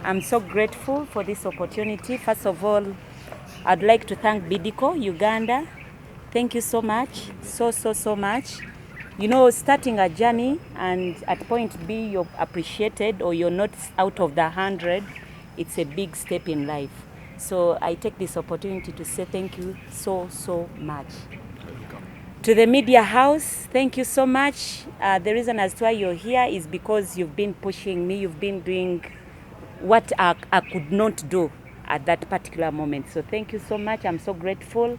I'm so grateful for this opportunity. First of all, I'd like to thank Bidco Uganda. Thank you so much, so, so, so much. Starting a journey and at point B you're appreciated or you're not out of the 100, it's a big step in life. So I take this opportunity to say thank you so, so much. To the media house, thank you so much. The reason as to why you're here is because you've been pushing me, you've been doing what I could not do at that particular moment. So thank you so much. I'm so grateful.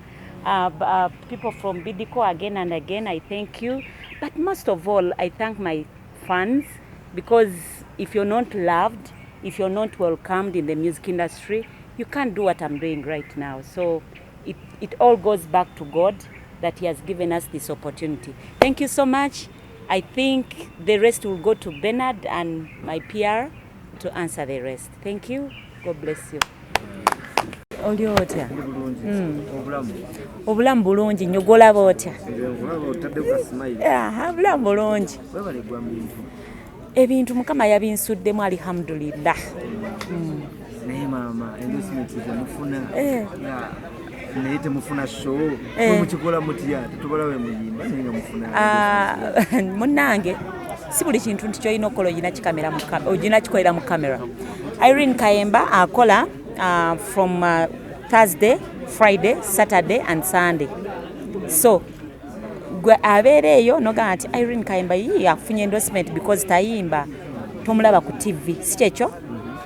People from Bidco, again and again, I thank you. But most of all, I thank my fans, because if you're not loved, if you're not welcomed in the music industry, you can't do what I'm doing right now. So it all goes back to God that He has given us this opportunity. Thank you so much. I think the rest will go to Bernard and my PR to answer the rest. Thank you. God bless you. Oli otya? Obulamu? Obulamu bulungi nnyo, gwolaba otya? Olaba otaddeko ka smile. Aha, obulamu bulungi. Webale gwa bintu. Ebintu Mukama yabinsuddemu, alhamdulillah. Naye maama, endorsement temufuna? Eh. Nga naye temufuna show? Eh. Mukikola mutya? Tetubalabe muyimba naye nga mufuna. Ah, munnange, si buli kintu nti kyolina okukola olina kikolera mu kamera. Irene Kayemba akola from Thursday, Friday, Saturday and Sunday. So gwe abeera eyo nogamba nti Irene Kayemba yi afunye endorsement because tayimba, tomulaba ku TV, si kyekyo?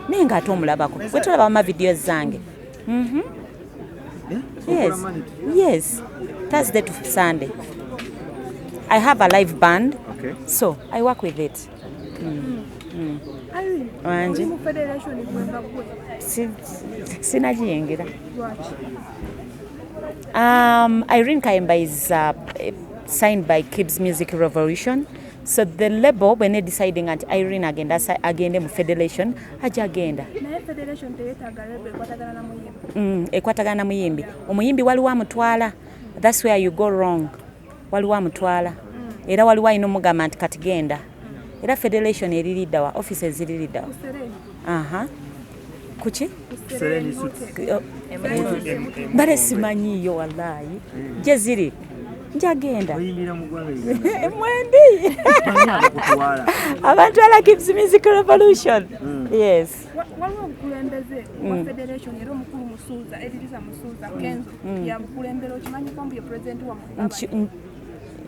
Naye ngaate omulabako, gwe tolaba ma videos zange. Eh? Yes. Okola money? Yes, Thursday to Sunday I have a live band. So I work with it. Irene, Wangi. oli mu federation gwe nga gwe? Sinagiyingira. Lwaki? Irene Kayemba is signed by Kibs Music Revolution. So the label, when they deciding nti Irene agenda agende mu federation, ajja agenda. Naye federation teyeetaaga label ekwatagana na muyimbi. Ekwatagana na muyimbi. Omuyimbi waliwo amutwala. That's where you go wrong. Waliwo amutwala. Era waliwo alina omugamba nti kati genda. Era federation eririddawa? Offices ziririddawa? Ku Sereni. Aha. Kuki? Ku Sereni Sereni Suites. Hotel. Oh, mbale simanyiiyo wallahi. Gye ziri. Njagenda. Oyimbira mu ggwanga Uganda. Mwendi. Bani abakutwala? Abantwala Kibs Music Revolution. Yes. Waliwo obukulembeze bwa federation era omukulu Musuuza, Edirisa Musuuza Kenzo, yabukulembera. Okimanyiko mbu ye pulezidenti wammwe?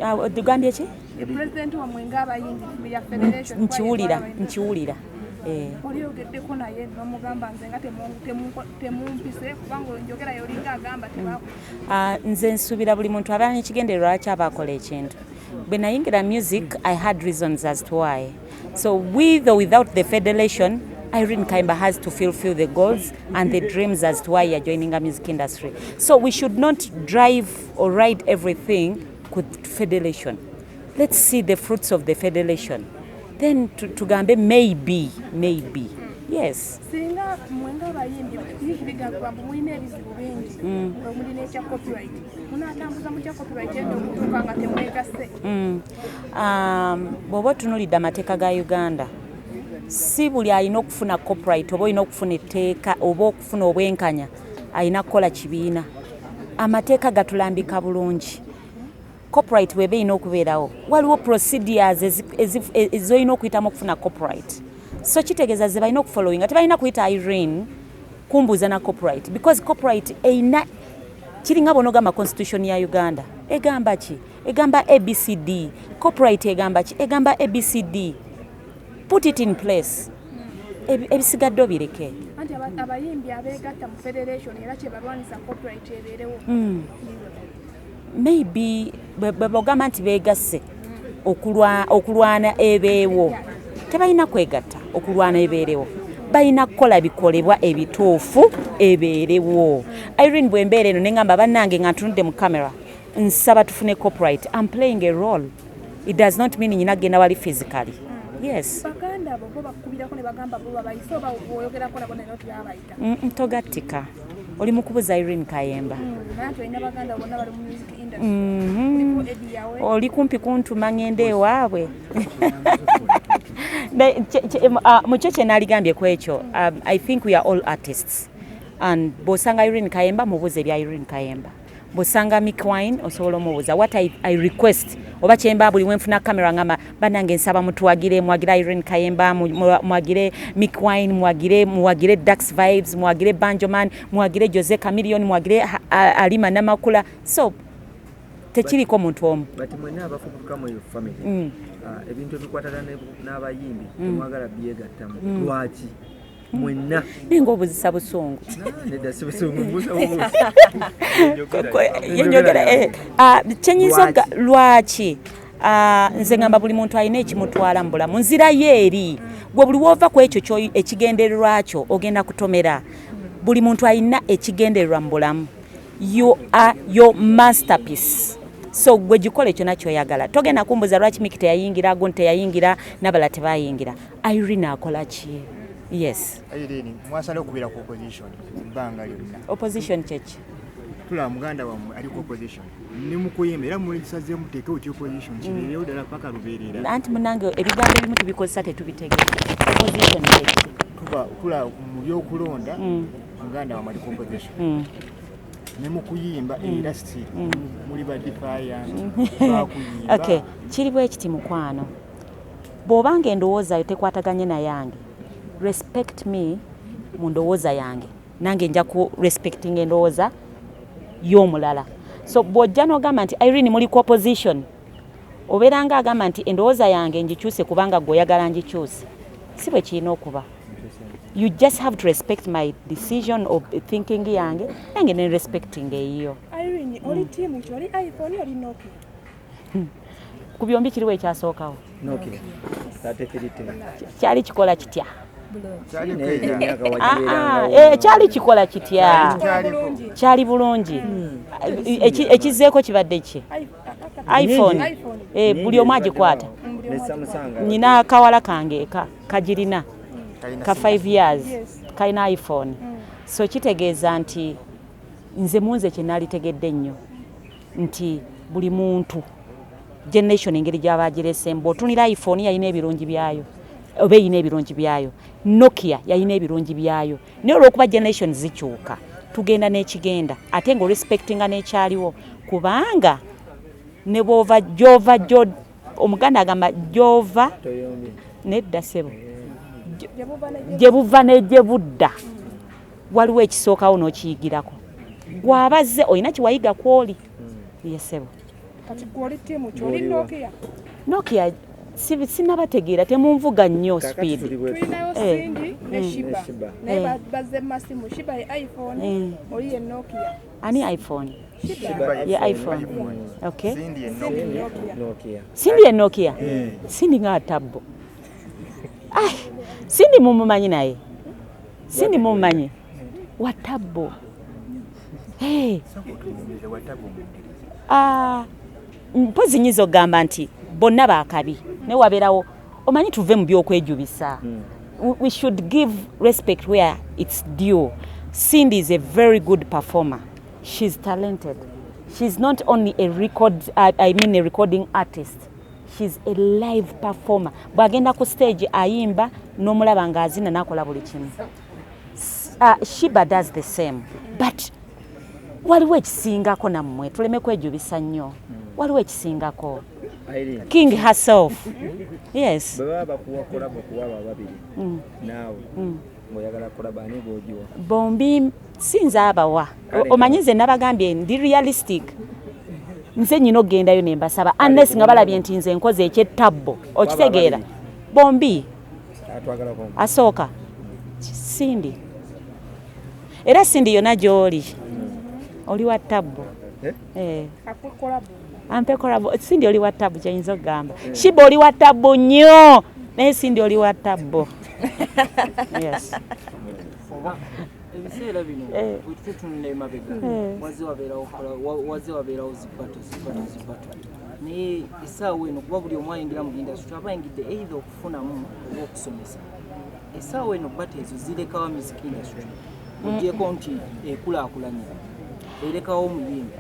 Ah, tugambye ki? Ye pulezidenti wammwe ng'abayimbi ya federation. Nkiwulira, nkiwulira. Eh. Olyogeddeko naye nomugamba nze nga temumpise kubanga njogera yolinga agamba tebaku? Ah, nze nsuubira buli muntu abeera n'ekigendererwa lwaki aba akola ekintu. Bwe nayingira music, I had reasons as to why. So with or without the federation, Irene Kayemba has to fulfill the goals and the dreams as to why you're joining a music industry. So we should not drive or ride everything with federation. Let's see the fruits of the federation, then tugambe maybe, maybe, yes. Singa mwe ng'abayimbi bigambibwa mbu mulina ebizibu bingi nga mulina ekya copyright, munaatambuza mutya copyright eno okutuuka nga temwegasse? Bw'oba otunuulidde amateeka ga Uganda, si buli alina okufuna copyright oba olina okufuna etteeka oba okufuna obwenkanya alina kukola kibiina. Amateeka gatulambika bulungi. Copyright bweba erina okubeerawo, waliwo procedures ezolina okuyitamu okufuna copyright. So kitegeeza ze balina okufollowinga, tebalina kuyita Irene kumbuuza na copyright, because copyright erina kiringa bwonogamba constitution ya Uganda egamba ki? Egamba ABCD. Copyright egamba ki? Egamba ABCD. Put it in place. Ebisigadde obireke. Anti abayimbi abeegatta mu federation era kyebalwanisa copyright ebeerewo. Maybe bwe bogamba nti beegasse okulwana ebeewo, tebalina kwegatta okulwana ebeerewo, balina kukola bikolebwa ebituufu ebeerewo. Irene, bwembeera eno neŋŋamba bannange nga ntunudde mu camera, nsaba tufune copyright, I'm playing a role. It does not mean nyina genda wali physically, yes. Baganda abo bo bakubirako ne bagamba bo babayise oba bwoyogerako nabo naye tebabayita? Togattika, oli mu kubuza Irene Kayemba. Naye nti olina baganda bonna bali mu music industry, kuliko Eddy Yawe. Oli kumpi kuntuma ngende ewaabwe. Mukyo kye naaligambye ku ekyo, I think we are all artists, and bw'osanga Irene Kayemba, mubuuze ebya Irene Kayemba. Bw'osanga Mick Wine, osobola omubuuza. What I request, oba kyemba buli wenfuna kamera ngamba, banange, nsaba mutuwagire, muwagire Irene Kayemba, muwagire Mick Wine, muwagire Dax Vibes, muwagire Banjoman, muwagire Jose Chameleone, muwagire Alima Namakula. So tekiriko muntu omu. But mwenna abafubutuka mu eyo family, ebintu ebikwatagana n'abayimbi temwagala byegattamu. Lwaki mwenna? Naye nga obuzisa busungu. Nedda, si busungu, mbuuza bubuuzi. Yenjogera. Kyenyinza Lwaki? Lwaki? Nze ngamba buli muntu alina ekimutwala mu bulamu, nzira ye eri gwe. Buli wova ku ekyo ekigendererwa kyo, ogenda kutomera. Buli muntu alina ekigendererwa mu bulamu. You are your masterpiece, so gwe gikola kyonna kyoyagala. Togenda kumbuza lwaki Miki teyayingira, gundi teyayingira, nabala tebayingira. Irene akola ki? Yes. Irene, mwasala okubeera ku opposition ebbanga lyonna. Opposition kyeki? Tulaba muganda wammwe ali ku opposition ne mukuyimba, era mulisazeemu muteekewo ki opposition kibeerewo ddala paka lubeerera. Anti munange, ebigambo ebimu tubikozesa tetubitegeera. Opposition kyeki? Tulaba mu byokulonda muganda wammwe ali ku opposition ne mukuyimba, era still muli ba defiant bakuyimba. Okay, kiri bwe kiti, mukwano. Bw'obanga endowooza yo tekwataganye na yange, respect me mu ndowooza yange, nange nja ku respecting endowooza y'omulala. So bw'ojja n'ogamba nti Irene muli ku opposition, obeera nga agamba nti endowooza yange ngikyuse kubanga gwe oyagala ngikyuse. Si bwe kirina okuba. You just have to respect my decision of thinking yange, nange ne respecting eyiyo. Irene, oli team ki? Oli iPhone, oli Nokia? Ku byombi kiriwo ekyasookawo? Nokia 3310. Kyali kikola kitya? Kyaliko Naye era. emyaka Ah, ah, wagibeerangawo. kyali kikola kitya? Kyaliko. Bulungi. Kyali bulungi. Ekizzeeko kibadde ki? iPhone. iPhone. Buli omu agikwata. Buli Ne omu. Samsung. Nyina akawala kange eka kagirina. Kalina Ka 5 years. Kalina iPhone. So kitegeeza nti nze munze kye naalitegedde nnyo nti buli muntu generation engeri gy'aba agireseemu. Bw'otunira iPhone yalina ebirungi byayo, oba erina ebirungi byayo, Nokia yalina ebirungi byayo, naye olw'okuba generation zikyuka, tugenda n'ekigenda, ate nga orespectinga n'ekyaliwo, kubanga ne bw'ova gy'ova gyo, Omuganda agamba gy'ova Toyombye. Nedda ssebo. Gye buva ne Gye buva ne gye budda, waliwo ekisookawo n'okiyigirako. Gwabazze olina kiwayiga kwoli yesebo. Kati gwe oli team ki? Oli Nokia? Nokia sinabategeera, temunvuga nnyo Kakati speed. tuli bwe Tulinayo Cindy ne Shiba. Ne Shiba. Naye bazze masimu. Shiba ye iPhone, oli ye Nokia. Ani iPhone? Shiba. Ye iPhone, okay. Cindy ye Nokia. Nokia. Nokia. Cindy ye Nokia. Cindy nga atabbo. Ai, Cindy mumumanyi, naye Cindy mumumanyi watabbo. Hey. Otunyumize watabu mu ngeri. Ah, mpozi nyinza okugamba nti bonna bakabi, naye wabeerawo, omanyi, tuve mu byokwejubisa. We should give respect where it's due. Cindy is a very good performer. She's talented. She's not only a record, I mean a recording artist, she's a live performer. Bw'agenda ku stage ayimba n'omulaba ng'azina n'akola buli kimu. Shiba does the same, but waliwo ekisingako. Nammwe tuleme kwejubisa nnyo, waliwo ekisingako. Irene, King herself, yes. bwe baba bakuwa collabo kuwaba ababiri, naawe ng'oyagala collabo, ani gw'ogiwa? Bombi sinza abawa. Kale. Omanyi nze nabagambye ndi realistic. Nze nyina okugendayo ne mbasaba, unless nga balabye nti nze nkoze ekyettabbo, okitegeera? Babiri. Bombi. Atwagalako. Asooka Cindy, era Cindy yonna gy'oli, oli wa tabbo. Eh? Eh. Akuwe collabo. Ampe collabo. Cindy oli wa tabbu, kyayinza okugamba. Shiba oli wa tabbu nnyo, naye Cindy oli wa tabbu, yes. Oba ebiseera bino bwe tutunula emabega, wazze wabeerawo zi battle, zi battle, zi battle, naye essaawa eno, kuba buli omu ayingira mu industry aba ayingidde either okufunamu oba okusomesa, essaawa eno battle ezo zirekawa music industry, ogyeko nti ekulaakulanye, erekawo omuyimbi?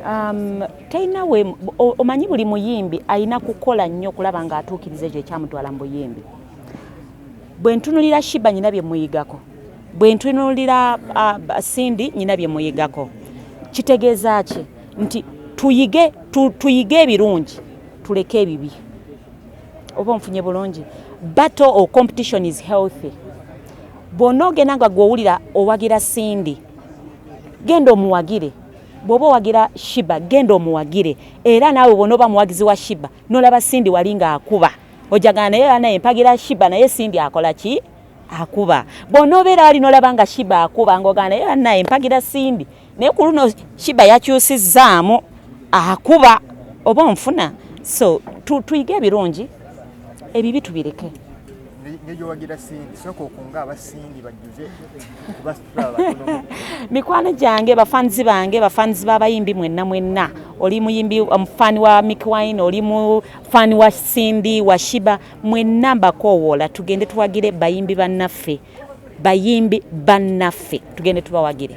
Talina we omanyi buli muyimbi alina kukola nnyo okulaba ng'atuukiriza ekyo ekyamutwala mu buyimbi. Bwe ntunulira Sheebah, nyina bye muyigako. Bwe ntunulira Cindy, nyina bye muyigako. Kitegeeza ki? Nti tuyige ebirungi, tuleke ebibi. Oba onfunye bulungi? Battle or competition is healthy. Bw'ona ogenda nga gw'owulira owagira Cindy, genda omuwagire. Bw'oba owagira Sheebah, genda omuwagire. Era naawe bw'onooba muwagizi wa Sheebah, n'olaba Cindy wali ng'akuba, ojagana naye, naye mpagira Sheebah, naye Cindy akola ki? Akuba. Bw'onoobeera wali n'olaba nga Sheebah akuba, ng'ogana naye, naye mpagira Cindy, naye ku luno Sheebah yakyusizzaamu, akuba. Oba onfuna? So tuyige ebirungi, ebibi tubireke. Ngegyowagira Cindy, sooka okunga aba Cindy bajjuze kuba tulaba batono. Mikwano gyange, bafanzi bange, bafanzi b'abayimbi mwenna mwenna, oli muyimbi, omufaani wa Mikie Wine, oli mufaani wa Cindy, wa Sheebah, mwenna mbakoowoola tugende tuwagire bayimbi bannaffe, bayimbi bannaffe, tugende tubawagire.